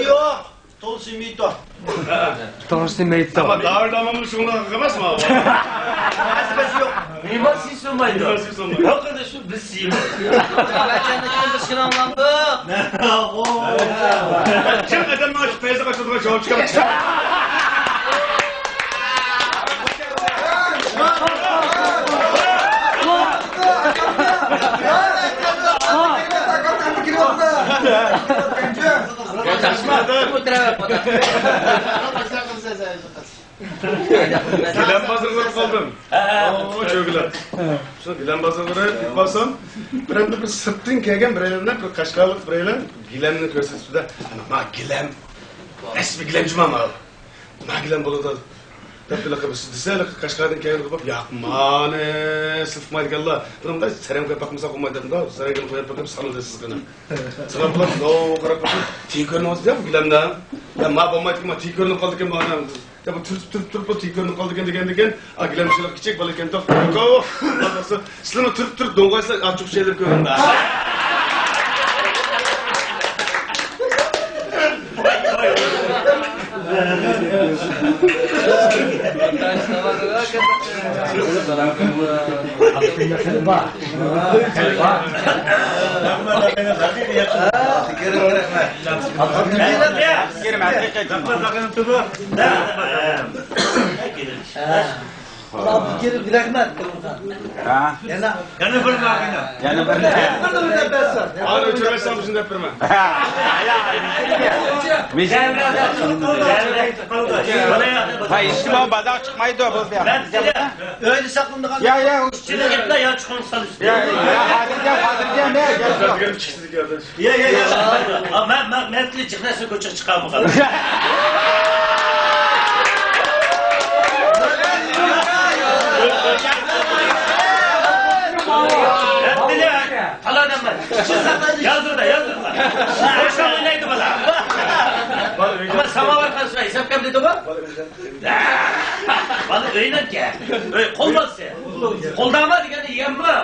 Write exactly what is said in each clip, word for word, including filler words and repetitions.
يوق. تولسى مېيتو. تولسى مېيتو. ئەمما داۋۇت ئاممىمۇ شۇڭلار ئەمەسمۇ؟ ھەسىپەسى يوق. مېھمان سىيسۇنمايدۇ. مېھمان سىيسۇنمايدۇ. يوق، ئەمدى شۇ بىز سىيمىز. كىم ئادەمنىڭ ئىچى پەيزى قاچىدىغان جاۋاب چىقىرىپ چىقار. گىلەم بازىرىغا بېرىپ قالدىم. ئوو، چۆگىلەر. شۇ گىلەم بازىرىغا بېرىپ بارسام، بىرەمدە بىر سىرتتىن كەلگەن بىرەيلەن، بىر قەشقەرلىق بىرەيلەن گىلەمنى كۆرسىتىپتۇ-دە. «ما گىلەم، ئەسلى گىلەم جۇما ما. ما گىلەم بولىدۇ» دەپ ھېلىقى بىر دېسە، ھېلىقى قەشقەردىن كەلگەن بولۇپ، «ياق، مانى سېتىلمايدىكەنلا. بۇنىڭدا سەرەمگە باقمىساق بولمايدۇ، بۇندا سەرەمگىنى قويۇپ بېقىپ سانىدى سىزغىنى.» ساڭا بۇلار نو قاراپ باقسا، تىكىرنى ئالسا بۇ گىلەمدە. يا ما بولمايدىكەن، ما تىكىرنى قالدىكەن بۇ ئادەم. يا بۇ تۇرۇپ، تۇرۇپ، تۇرۇپ، بۇ تىكىرنى قالدىكەن دېگەندىكىن، ئا گىلەم شۇنداق كىچىك بالا ئىكەن، توختاپ، سىلىمۇ تۇرۇپ، تۇرۇپ، دوڭغايسىلا ئاچچىق شەيلەر كۆرۈندى. ئابدۇكېرىم، رەھمەت. ھە؟ يەنە. يەنە بىر ماڭا. يەنە بىر. بىر دەپ بەرسەن. ئانى ئۆچۈرمەسەڭ بىزنى دەپ بېرىمەن. ھە، ئىشتىما بازار چىقمايدۇ بۇ. مەن ئۆيدە ساقلىنىدىغان. يا، يا، ئىچىدە گەپلەر يا چىقىڭ سالىسىز. يا، يا، ھازىر گەپ، ھازىر گەپ، يا، گەپ. يا، يا، يا. ئا، مەن، مەن، مەن تىلى جىق نەرسە كۆچۈپ چىقالمىغان. مەن تىلى تالا دەممەن. يازدۇردا، يازدۇردا. قوشنا ئوينايدۇ بالا. ئەمما ساماۋار قالسا ھېساب كەم دېدىغۇ. بالا ئۆينىڭكى. ئۆي قول بالىسى. قولداما دېگەندە يېگەنمۇ؟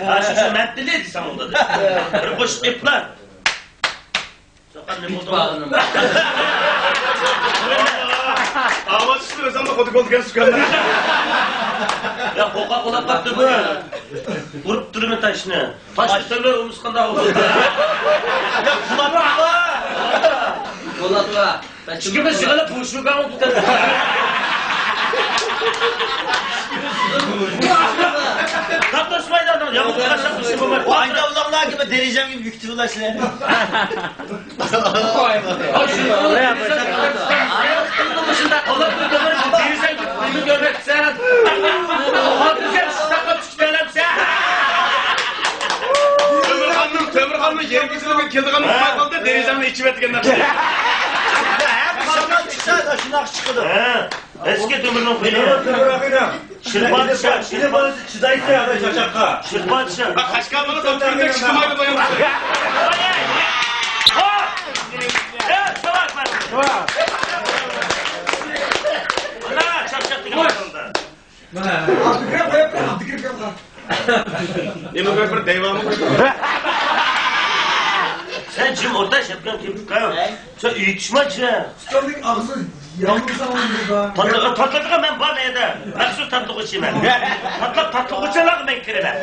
ھا، شۇ، شۇ مەن تىلى دېسەڭ بولىدۇ. بىر قوشۇق ئېپلار. ئاۋاز چىقتى، ئۆزۈڭنى خۇددى گول دېگەن سۈكەننى. يا، قوقاق بولاپ قاپتۇ بۇ. ئۇرۇپ تۇرىمەن تاشنى. تاشنى تۆمۈر ئۇمسۇققاندا ئۇرۇپ. يا، بولاتلا. بولاتلا. ئىككىمىز يىغىلىپ بۇ شۇگانغا پۈتەلدۇق. قاتناشمايدۇ ئادەم. يامغۇر قارشاپ بىر شەي بولمايدۇ. ئايدا ئۇلارلار كىمى دېرىزەمگە بۈكتى بۇلار سىلەرنى. تۆمۈرخاننىڭ، تۆمۈرخاننىڭ يېرىم كېچىلىككە كېلىدىغان بولماي قالدى، دېرىزەمنى ئېچىۋەتكەن نەرسە. شۇنداق چىقىدۇ. ئەسكى تۆمۈرنىڭ خېلى. شىرپاتىشا، شىرپاتىشا. چىدايسەن، چاچاققا. شىرپاتىشا. قەشقەر بالا تاپتۇرۇپ چىدىمايدۇ بايام. نېمە قويۇپ بىر دەيۋامۇ قويۇپ. سەن جىم ئولتۇر، شەپكەڭ كىيىپ چىققان. سەن ئېيتىشما جىم. ئۇستازنىڭ ئاغزى يالمىسا بولمايدۇ. تاتلىغا، تاتلىغا مەن بار مەيدە. مەخسۇس تاتلىغۇچى مەن. تاتلىق، تاتلىغۇچىلارغا مەن كىرىمەن.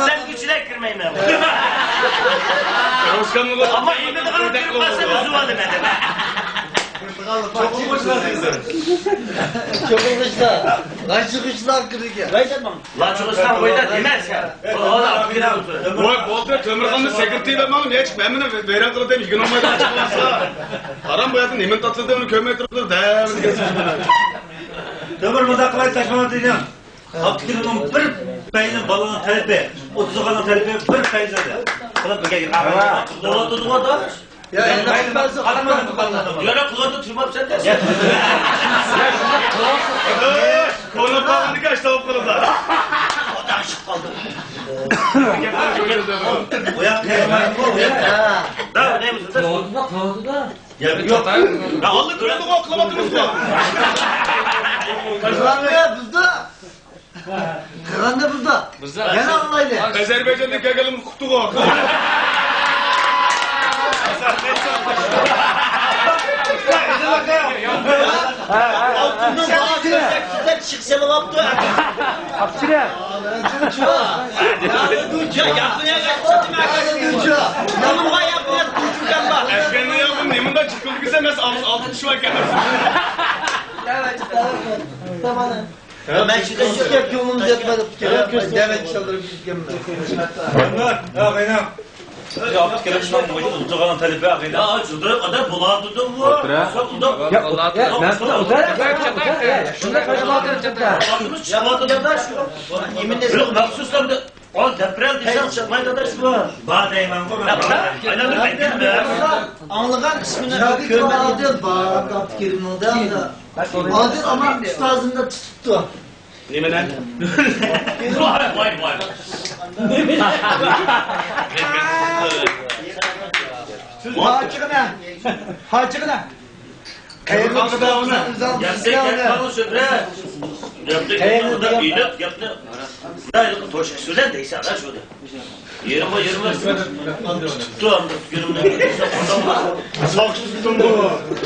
سەنگۈچىلەر كىرمەيمەن. ئەمما ئېمىدىغىنى كىرىپ قالسا ئۈزۈۋالىمەن. چوقۇلغۇچىلار. چوقۇلغۇچىلار. لاچىغۇچىلار كىرىدىكەن. لاچىغۇچىلار قويدا دېمە سەن. ۋاي، بولدى، تۆمۈرخاننى سەكرىتىۋەرمەڭ، نەچچە ھەممىنى ۋەيران قىلىپ، يىگىرمە ماي چىقىۋالسا. ئارام بۇ يەردە نېمىنى تاتلىدى، ئۇنى كۆرمەي تۇرۇپتۇ، دەم دېگەن سۆز. تۆمۈر مۇنداق قىلاي، تاشمانا دېدىڭ. ئابدۇكېرىمنىڭ بىر پەيزى بالىنىڭ تەلىپى، ئوتتۇز ئالغان تەلىپى بىر پەيزى. قىلىپ بىرگە يىغىپ. قىلىۋاتىدىغۇ ئادا. يا، يا، يا، يا، يا، يا، يا، قىلىۋاتىدۇ، تۇرماپسەن دە. يا. كونا باغنىكى ئاشتا بولۇپ قالىدۇ. ئاشىق قالدى. ئۇياق قېرىمايدىغۇ، ئۇياق. داۋ، نېمە سۆز؟ قىلىۋاتىدۇ، قىلىۋاتىدۇ. يا، يوق. يا، ئاللا كۆرىدىغۇ، قىلىۋاتىمىزغۇ. قىلىۋاتىدۇ، بىزدە. قىلغاندا بۇنداق. بىزدە يەنە ئاڭلايلى. ئەزەربەيجاندىن كەلگەنلىرىمىز قۇتۇغۇ. ئالتۇننىڭ باھاسى ئۆزەكسىزلەپ چىق سېلىۋاپتۇ. ئاپچىرە. ياپونىيەگە ئەسكەننى ياپون نېمىنداق چىقىپ كەلگۈسە ئەمەس، ئالتۇن شۇ ئەكەن. مەن شۇنداق ئىشلەپ كۆڭلۈم يەتمەيدۇ. دەۋەت چالدۇرۇپ كەتكەنمەن. يا، قېنىڭ. يا، ئاپتىكىرىم شۇنىڭ بويىچە ئۇزىغان تەلىپى ئاغىنە. يا، جۇدۇرۇپ ئادەم بولاتىدۇ بۇ. ئولتۇرە. يا، يا، مەن شۇنداق ئولتۇرە. شۇنداق قىلىپ ئولتۇرە. يا، مەخسۇس ئادەم. ئۇ دەپرەل دېسەڭ چىقمايدۇ ئاداش بۇ. بار دەيمەنغۇ مەن. ئايلاندۇرۇپ ئېيتىمەن. ئاڭلىغان ئىسمىنى كۆرمىدىم. بار ئابدۇكېرىمنىڭ دە. ئادىل ئامان ئۇستازىنى تۇتۇپتۇ. نېمىنى؟ ۋاي، ۋاي، ۋاي. ھاچىغىنا. ھاچىغىنا. قەيەردىن قىلدى ئۇنى؟ گەپنى، گەپنى، گەپنى، گەپنى، گەپنى توشۇپ سۆزلە دەيسەن، ھە، شۇنى. يېرىم، يېرىم تۇتۇپتۇ، ئەمدى يېرىمنى. ساق تۇتتۇممۇ،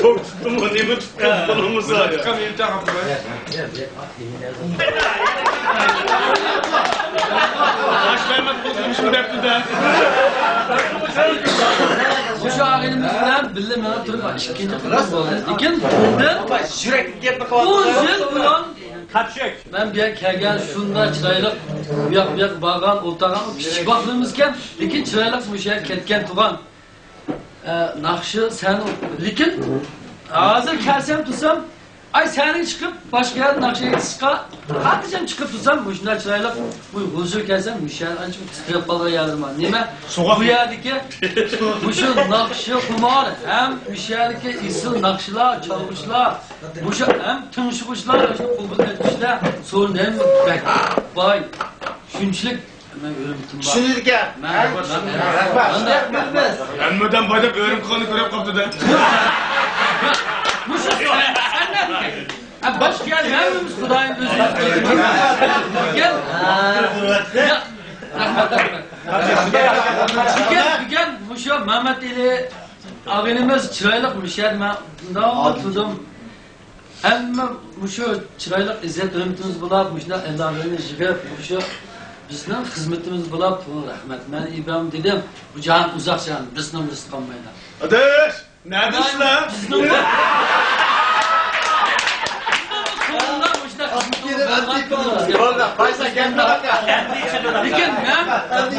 توك تۇتتۇممۇ، نېمە تۇتتۇم، بولمىسا. ئاشلايمەن، قوزغىلىشىم دەپتۇ-دە. مۇشۇ ئاغىنىمىز بىلەن بىللە مېڭىپ تۇرۇپ، ئىككىنچى قېتىم بولدى. لېكىن بۇندىن يۈرەككە گەپنى قىلىۋاتىدۇ. ئون يىل بۇرۇن مەن بۇ يەرگە كەلگەن، شۇنداق چىرايلىق، بۇ ياق، بۇ ياققا بارغان، ئولتۇرغان، ئۇ كىچىك ۋاقتىمىزكەن، لېكىن چىرايلىق مۇشۇ يەرگە كەتكەن تۇرغان. ئە، ناخشا، سەن، لېكىن ھازىر كەلسەم تۇرسام، ئاي، سەھنىگە چىقىپ، باشقا يەردە ناخشا ئېيتىشقا خاتىرجەم چىقىپ تۇرسام، مۇشۇنداق چىرايلىق، بۇ ھۇزۇر كەلسەم، مۇشۇ يەر ئانچە تىترەپ قالغان يەرلىرىم بار. نېمە؟ بۇ يەردىكى مۇشۇ ناخشا خۇمار ھەم مۇشۇ يەردىكى ئېسىل ناخشىلار، چالغۇچىلار، مۇشۇ ھەم تىڭشىغۇچىلار، شۇ قوبۇل ئەتكۈچىلەر، سورۇن ھەم بەك باي. شۇنچىلىك مەن ھۆرمىتىم بار. چۈشىنىدىكەن. مەن، مەن، مەن، مەن. ھەممىدىن بايداپ ئۆرۈم قىلغاننى كۆرۈپ قاپتۇ-دە. مۇشۇ سەن، سەن ھە، باشقا يەر ھەممىمىز خۇدايىم ئۆزىمىز. بۈگۈن، يا، رەھمەت، رەھمەت. بۈگۈن، بۈگۈن مۇشۇ مەمەتئېلى ئاغىنىمىز چىرايلىق مۇشۇ يەردە مەن مۇنداق تۇردۇم. ھەممە مۇشۇ چىرايلىق ئىززەت-ھۆرمىتىمىز بولاپ، مۇشۇنداق ئەللارنى يىغىپ، مۇشۇ بىزنىڭ خىزمىتىمىز بولاپ، تولا رەھمەت. مەن ئىبرام دېدىم، بۇ جاھان ئۇزاق جاھان، بىرسىنىڭ بىرسى قالمايدۇ. ئاداش، نەدە ئىشلار؟ بىزنىڭ، بىزنىڭ كوماندا مۇشۇنداق خىزمىتىمىز بولغان. بولدى، بايسا گەپنى باقا. لېكىن مەن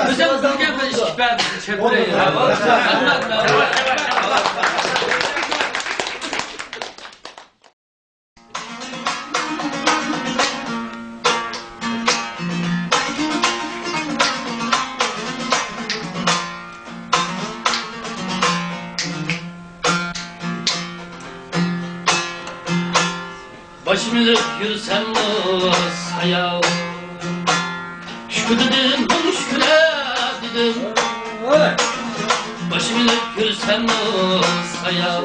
ئۆزۈم بىلگەن بىر ئىش كىپايە، چەكلەي. رەھمەت، رەھمەت. باشىمنى ئېلىپ يۈرسەممۇ ساياۋ. شۈكۈر دېدىم، مىڭ شۈكۈر دېدىم. باشىمنى ئېلىپ يۈرسەممۇ ساياۋ.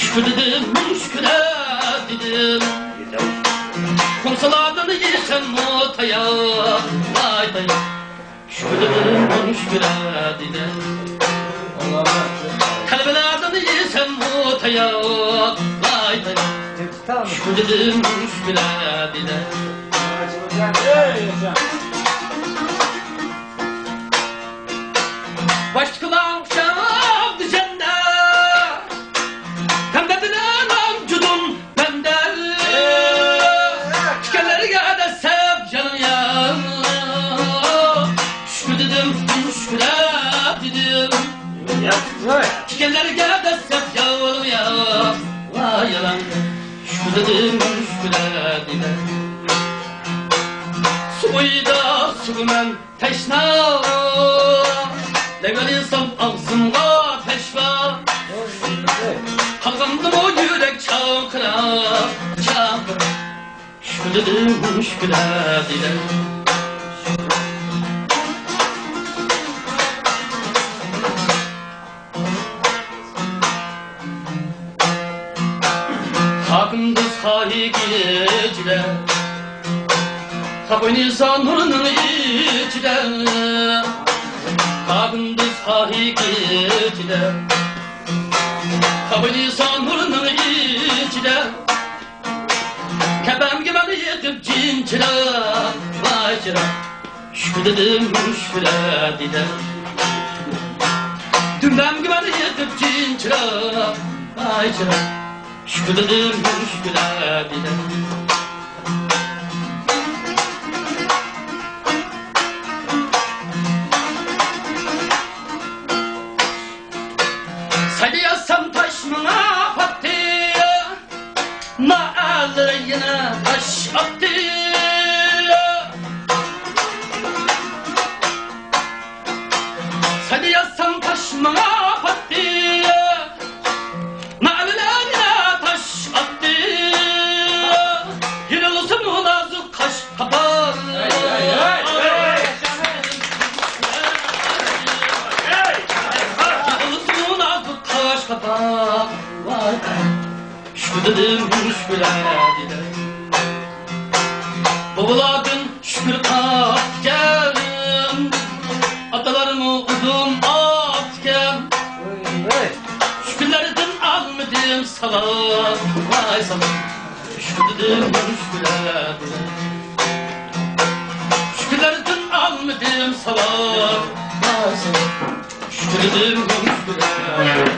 شۈكۈر دېدىم، مىڭ شۈكۈر دېدىم. خۇمسىلاردىن يېسەممۇ تاياق، ۋاي تاياق. شۈكۈر دېدىم، مىڭ شۈكۈر دېدىم. تەلۋىلەردىن يېسەممۇ تاياق، ۋاي تاياق. شۈكۈر دېدىم، مىڭ شۈكۈر دېدىم. باشتىكىلار ئوخشاپ دېگەندە، تەمدە بىلەن جۇدۇم بەندە. تىكەنلەرگە دەسسەپ يالىڭاياق. شۈكۈر دېدىم، شۈكۈر دېدىم. تىكەنلەرگە دەسسەپ يالىڭاياق. ۋاي يالاڭ. شۈكۈر دېدىم، شۈكۈر دېدىم. سۇ بويىدا سۇغىمەن تەشنا، لەۋلىسام ئاغزىمغا پەشۋا. قالغاندىمۇ يۈرەك چاقىرىپ، چاقىرىپ. شۈكۈر دېدىم، شۈكۈر دېدىم. خاكىمدىز خاھى كېچىدە، ئوينىسا نۇرنىڭ ئىچىدە، قاغىندىز خاھى كېچىدە. ئوينىسا نۇرنىڭ ئىچىدە، كەپەمگە مەن يېتىپ جىنچىراپ، ۋاي چىراپ، شۈكۈر دېدىم، شۈكۈر دېدىم. دۈمبەمگە مەن يېتىپ جىنچىراپ، ۋاي چىراپ، شۈكۈر دېدىم، شۈكۈر دېدىم. سەيدى ياسام تاش ماڭا پاتتى، نائەللەر يەنە تاش ئاتتى. سەيدى ياسام تاش ماڭا پاتتى، نائەللەر يەنە تاش ئاتتى. يېرىلسىمۇ نازۇك قاش قاپاق. يېرىلسىمۇ نازۇك قاش قاپاق. شۈكۈر دېدىم، شۈكۈر دېدىم. بوۋىلاردىن شۈكۈر قاپتىكەن، ئاتىلارمۇ ئۇزۇن ئاپتىكەن. شۈكۈرلەردىن ئالمىدىم ساۋاب، ۋاي ساۋاب. شۈكۈر دېدىم، شۈكۈر دېدىم. شۈكۈرلەردىن ئالمىدىم ساۋاب، ۋاي ساۋاب. شۈكۈر دېدىم، شۈكۈر دېدىم.